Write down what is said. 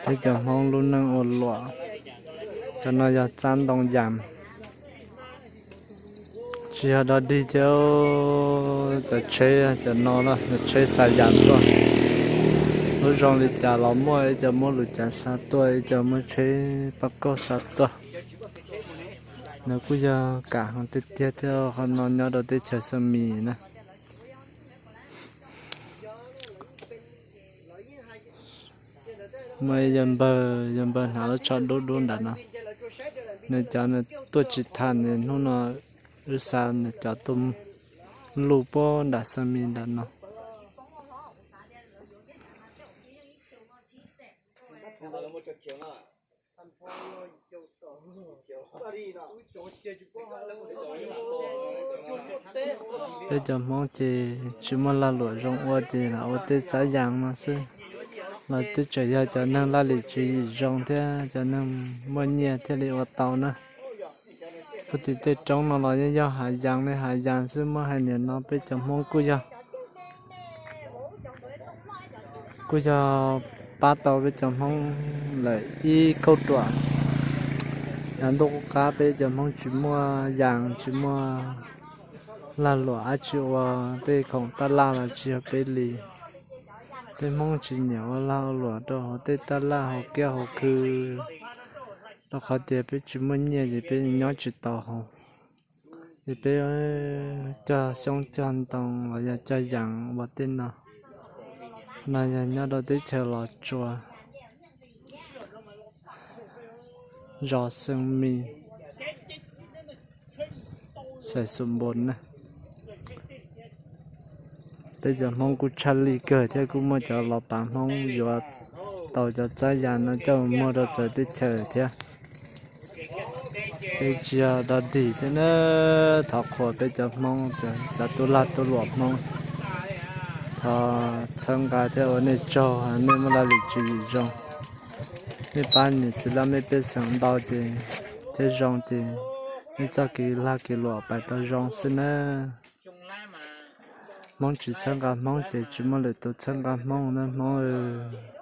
Peb cov Hmoob lub neej ua luam, cov no yog txab ntoo yas. Tsis yog dog dig thiab, cov tsheb cov no na, cov tsheb xa yas tuaj. Lub zoo li cas los muaj, ib co muab lus cav xa tuaj, ib co muab tsheb pab kauj xa tuaj. Nws kuj yog kam heev tiag tiag thiab, qhov no nyob rau teb chaws Xeem Mis na. Muaj ib yawg npawg, yawg npawg hnav lub tsho dub dub nram no, nws cov nws tuaj tsis tham, nws hnub no wb xa nws cov tuaj luj puag nram Xeem Mis nram no. Peb cov Hmoob ces tsis muaj lag luam zoo ua ces lam ua tej txab yas no xwb. Los twb tseem yog cov neeg laj lim tswv yim zoo thiab cov neeg muaj nyiaj thiaj li ua tau na. Puag tim tej roob no los yeej yog hav yas li hav yas xwb, muab hais niam no peb cov Hmoob kuj yog, kuj yog pab tau peb cov Hmoob lawm ib kauj ruam. Yav ntuj qub qab peb cov Hmoob tsis muaj yas tsis muaj lag luam dab tsi ua, tej khoom taj laj los tsis yog peb li. Peb Hmoob tsis nyiam ua lag ua luam rau hauv tej taj laj hauv kiab hauv khw, rau qhov tias peb tsis muaj nyiaj ces peb nyob tsis tau hauv. Ces peb cog xyoob cog ntoo los yog cog yas ua tej no. No yog nyob rau teb chaws Los Tsuas, zos Xeem Mis, xais Xus Npos na. Peb cov Hmoob kuj tshaj lij kawg thiab, kuj muaj cov los pav Hmoob yuav tau cov txab yas no coj mus muag rau txawv teb chaws thiab. Peb tsis yog dog dig thiab na, thov qhuas peb cov Hmoob, cov tub lag tub luam Hmoob, thov txhawb nqa thiab ua nej tsaug, nej muaj laj lim tswv yim zoo. Nej pab niam txiv laj mej pej xeem ntau ces, thiab zoo ces, nej txoj kev lag kev luam pais tau zoo xwb nawb. Hmoob tsis txhawb nqa Hmoob ces tsis muaj lwm tus txhawb nqa Hmoob na Hmoob.